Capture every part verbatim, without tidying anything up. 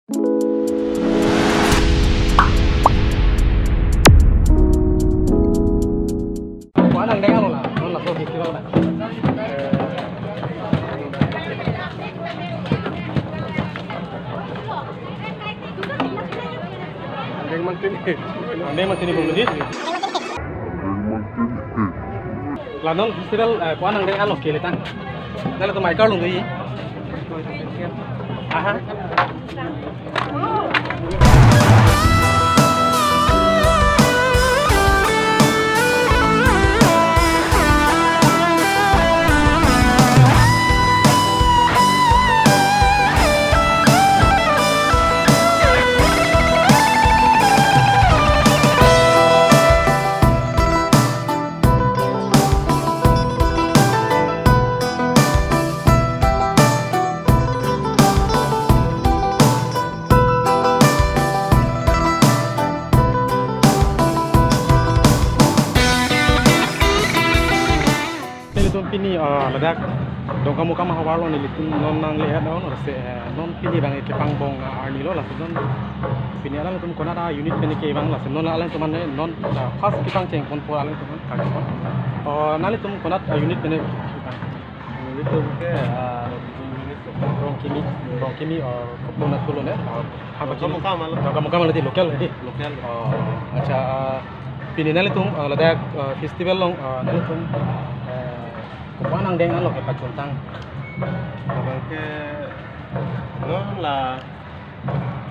Ko-an angdeng alo la, non laso festival na. Angdeng mangtini. Angdeng mangtini bung di. La non festival, eh, ko-an angdeng alo keletang. Dala to mai karlung di. Aha. Nelitum pini, ah, ladak Dongkamukam ahavar lo nelitum non nangle-et non, lasi, eh, non pini bang kepangbong, ah, arni lo, lasi non pini alangtum konat a-unit pen kevang, lasi non alangtum mane non, ah, first kepangcheng ponpo alangtum kan. Oh, nanglitum konat a-unit pen kevang? Nelitum ke, ah, unit Rongkimi, Rongkimi, ah, Kopuna Tulo ne? Ah, apa Dongkamukam alo. Dongkamukam alo di, local di? Local. Oh, acha, ah, pini nanglitum, ah, ladak, ah, festival along, ah, nanglitum, eh, ko-an angdeng alo kepachuntang? Abang ke, non la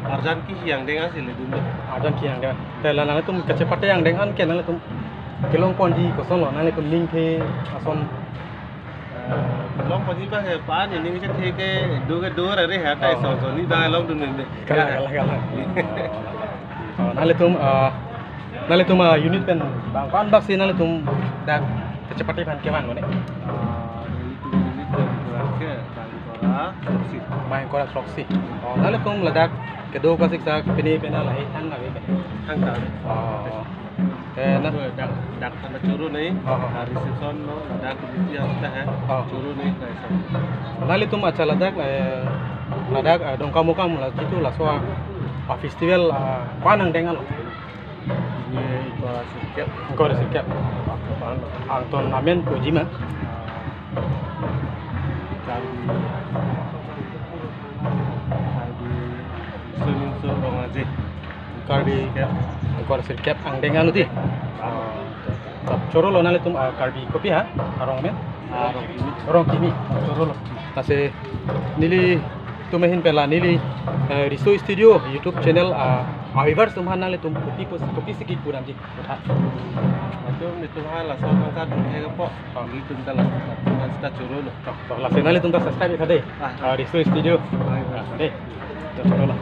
arjan kihi angdeng asi ledun de. Arjan kihi angdeng. Te la nanglitum kachepate angdeng an ke nanglitum kelong ponji kosonlo, nanglitum ningthe ason? Eh, long ponji bang he pan ini ngi chethe ke do ke do re re ha tai. Oh. So so ni bang longdun meme. Kalang, kalang, kalang. Oh, nanglitum, ah, nanglitum, ah, unit pen bang ko-an bak si nanglitum dak kachepate aphan kevang lo ne? Ah, nelitum unit pen kurang ke bang kora throksi. Bang kora throksi. Oh, nanglitum ladak kedo kasik sa pini pena lahai thang ave ke? Thang ta. Oh. Eh, na- Dak, dak tanda choro nei. Oh, oh. Ah, reception lo, dak committee hasta hai. Oh. Choro nei, kaisa. Nanglitum acha ladak, eh, ladak, eh, Dongkamukam la jitu laso a, a festival, ah, ko-an angdeng alo? Ye, ingkoi ra sirkep. Ingkoi ra sirkep. Angton amen ko jima? Ah, Karbi, Karbi Riso Nimso Rong Aje. Karbi, ya, ingkoi ra sirkep angdeng anu di. Ah, choro lo nanglitum, ah, Karbi kopi ha? Arong amen? Ah, Rongkimi. Rongkimi. Choro lo. Lasi nelitum ahin pen la neli, eh, Riso Studio YouTube channel, ah, ah, viewers atum aphan nanglitum kopi pus-, kopisi kipu damji? Latum nelitum ha laso angka dun he kepo. Oh. Nelitum ta laso angka choro lo. Oh, lasi nanglitum ta subscribe tha dei. Ah. Ah, Riso Studio. Ah, iya. Ah, dei. Choro lo.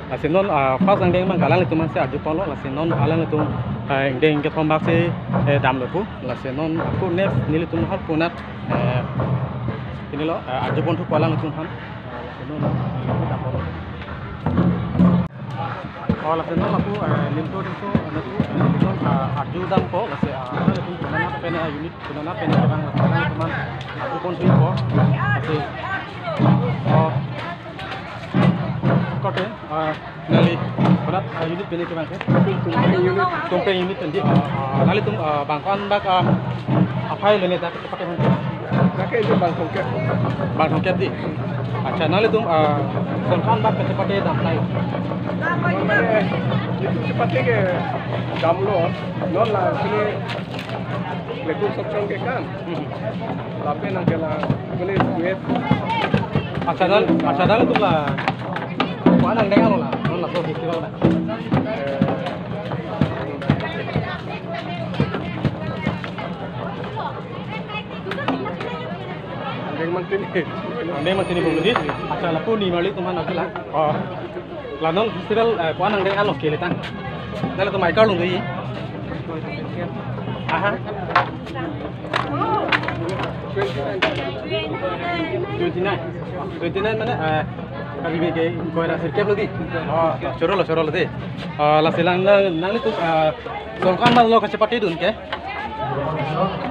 Lasi non, ah, first angdeng abang alanglitum aphan si arju ponlo, lasi non alanglitum, ah, angdeng kethom bak si, eh, damlo pu. Lasi non ako next nelitum har punat, eh, pini lo, eh, arju ponthupo alanglitum aphan. Ah, lasi non, eh, dam ponlo. Oh, lasi non ako, eh, limto limto, eh, ako, eh, non, ah, arju dampo, lasi, ah, alanglitum konat pen, eh, unit konat pen kevang, lasi alanglitum aphan arju ponthupo. Lasi, oh, korte, ah, neli konat, ah, unit pen kevang ke? Tumpeng unit. Tumpeng unit pen di. Ah, nanglitum, ah, bang ko-an bak, ah, aphai lo ne dak kachepate aphan? Dak ke itu bang thomkep. Bang thomkep di. Acha, nanglitum, ah, son ko-an bak kachepate dam tai? Mane, itu chepate ke damlo, non la sini lekuk sokchong ke kan. Hmm. Lapen nangkela, mane duet. Acha, nang, acha, nanglitum la ko-an angdeng alo la, non laso festival na? Eh, Angdeng mangtini. Angdeng mangtini bung di. Acha, lapu ni marli atum aphan nangkela. Oh. La non festival, eh, ko-an angdeng alo keletang? Dala atum mai karlung di. Aha. Twenty nine. Twenty nine mane, eh, kami bege ingkoi ra sirkep lo di. Oh, choro lo, choro lo di. Eh, lasi lang, lang, nanglitum, eh, son ko-an bak lo kachepate dun ke?